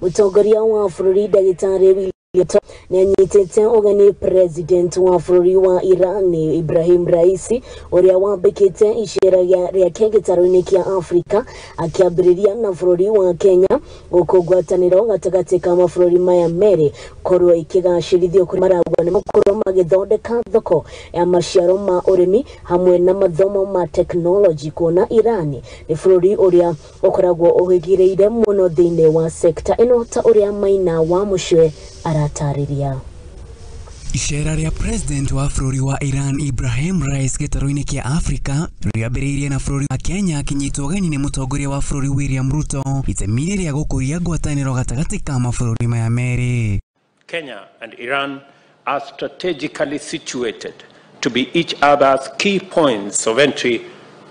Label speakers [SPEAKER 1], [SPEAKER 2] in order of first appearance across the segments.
[SPEAKER 1] Mũtongoria wa bũrũri ndagĩtarĩ William Ruto nĩanyitĩte ũgeni President wa bũrũri wa Iran Ibrahim Raisi, ũrĩa wambĩkĩte icera rĩake gĩtarũ-inĩ kĩa Afrika, akĩambĩrĩria na bũrũri wa Kenya, gũkũ ngwatanĩro gatagatĩ ka mabũrũri maya merĩ korwo ikĩgacĩrithio kũrĩa maragua nĩ makorwo magĩthondeka thoko ya maciaro ma ũrĩmi hamwe na mathomo ma tekinoronjĩ, kuona Iran nĩ bũrũri ũrĩa ũkoragwo ũhĩgĩrĩire mũno thĩinĩ wa sekta ĩno, ta ũrĩa Maina wa Mũcwe aratarĩria.
[SPEAKER 2] Icera rĩa President wa bũrũri wa Iran Ibrahim Rais gĩtarũ-inĩ kĩa Afrika rĩambĩrĩirie na bũrũri wa Kenya, akĩnyitwo ũgeni nĩ mũtongoria wa bũrũri William Ruto, itemi rĩa gũkũria ngwatanĩro gatagatĩ ka mabũrũri maya merĩ.
[SPEAKER 3] Kenya and Iran are strategically situated to be each other's key points of entry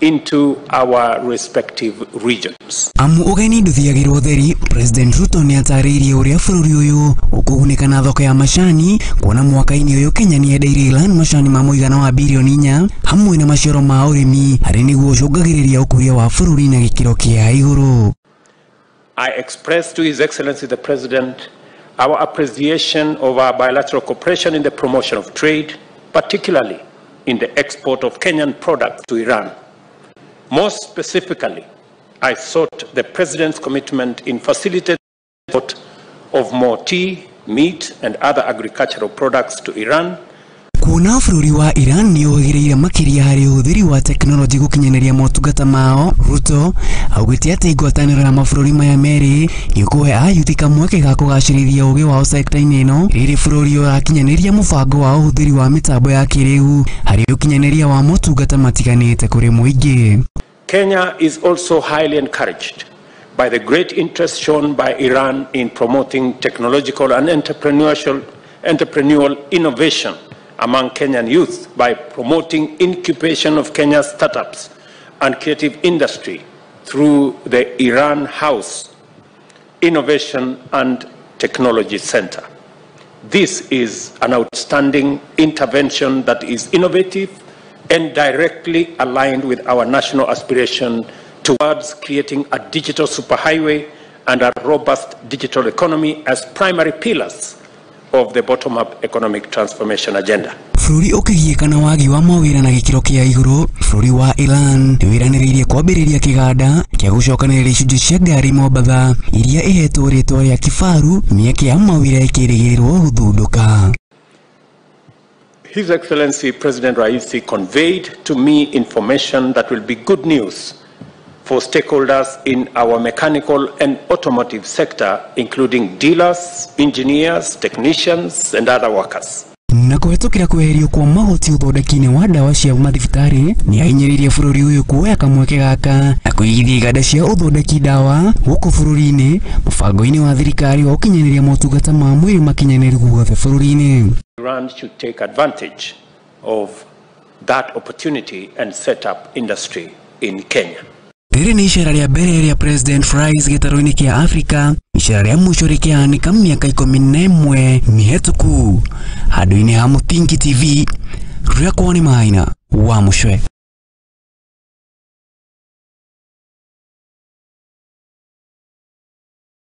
[SPEAKER 3] into our respective regions.
[SPEAKER 2] Amu ũgeni ndũthiagĩrwo theri, President Ruto nĩ atarĩirie ũrĩa bũrũri ũyũ ũkũgunĩka na thoko ya macani, kuona mwaka-inĩ ũyũ Kenya nĩ yendeirie Iran macani ma mũigana wa birioni 4 hamwe na maciaro ma ũrĩmi, harĩ nĩguo ũcũngagĩrĩria ũkũria wa bũrũri na gĩkĩro kĩa igũrũ.
[SPEAKER 3] I express to His Excellency the President our appreciation of our bilateral cooperation in the promotion of trade, particularly in the export of Kenyan products to Iran. More specifically, I sought the President's commitment in facilitating the export of more tea, meat, and other agricultural products to Iran.
[SPEAKER 2] Kuona bũrũri wa Iran nĩ ũhĩgĩrĩire makĩria harĩ ũhũthĩri wa tekinoronjĩ gũkinyanĩria motungata mao, Ruto augĩte atĩ ngwatanĩro ya mabũrũri maya merĩ nĩ ũkũhe ayuthi kamweke ga kũgacĩrithia ũgĩ wao sekta-inĩ ĩno, rĩrĩ bũrũri ũrakinyanĩria mũbango wa ũhũthĩri wa mĩtambo ya kĩrĩu harĩ ũkinyanĩria wa motungata matiganĩte kũrĩ mũingĩ.
[SPEAKER 3] Kenya is also highly encouraged by the great interest shown by Iran in promoting technological and entrepreneurial innovation among Kenyan youth by promoting incubation of Kenya's startups and creative industry through the Iran House Innovation and Technology Center. This is an outstanding intervention that is innovative and directly aligned with our national aspiration towards creating a digital superhighway and a robust digital economy as primary pillars of the bottom-up economic transformation agenda.
[SPEAKER 2] Bũrũri ũkĩgiĩka na wagi wa mawĩra na gĩkĩro kĩa igũrũ, bũrũri wa Iran nĩwĩranĩrĩirie kwambĩrĩria kĩganda kĩa gũcokanĩrĩria icunjĩ cia ngari Mombatha, iria ĩhetwo rĩtwa rĩa Kifaru, mĩeke ya mawĩra ĩkĩrĩgĩrĩrwo gũthundũka.
[SPEAKER 3] His Excellency President Raisi conveyed to me information that will be good news for stakeholders in our mechanical and automotive sector, including dealers, engineers, technicians, and other workers.
[SPEAKER 2] Na kũhetũkĩra kweherio kwa magoti ũthondeki-inĩ wa ndawa cia mathibitarĩ, nĩ ahinyĩrĩirie bũrũri ũyũ kuoya kamweke gaka na kũigithia iganda cia ũthondeki ndawa gũkũ bũrũri-inĩ, mũbango-inĩ wa thirikari wa gũkinyanĩria motungata ma mwĩrĩ makinyanĩru guothe bũrũri-inĩ.
[SPEAKER 3] Iran should take advantage of that opportunity and set up industry in Kenya.
[SPEAKER 2] Rĩrĩ nĩ icera rĩa mbere rĩa President Rais gĩtarũ-inĩ kĩa Afrika, icera rĩa mũico rĩkĩhanĩka mĩaka 11 mĩhetũku. Handũ-inĩ ha Mũtingi TV, rĩakwa nĩ Maina wa Mũcwe.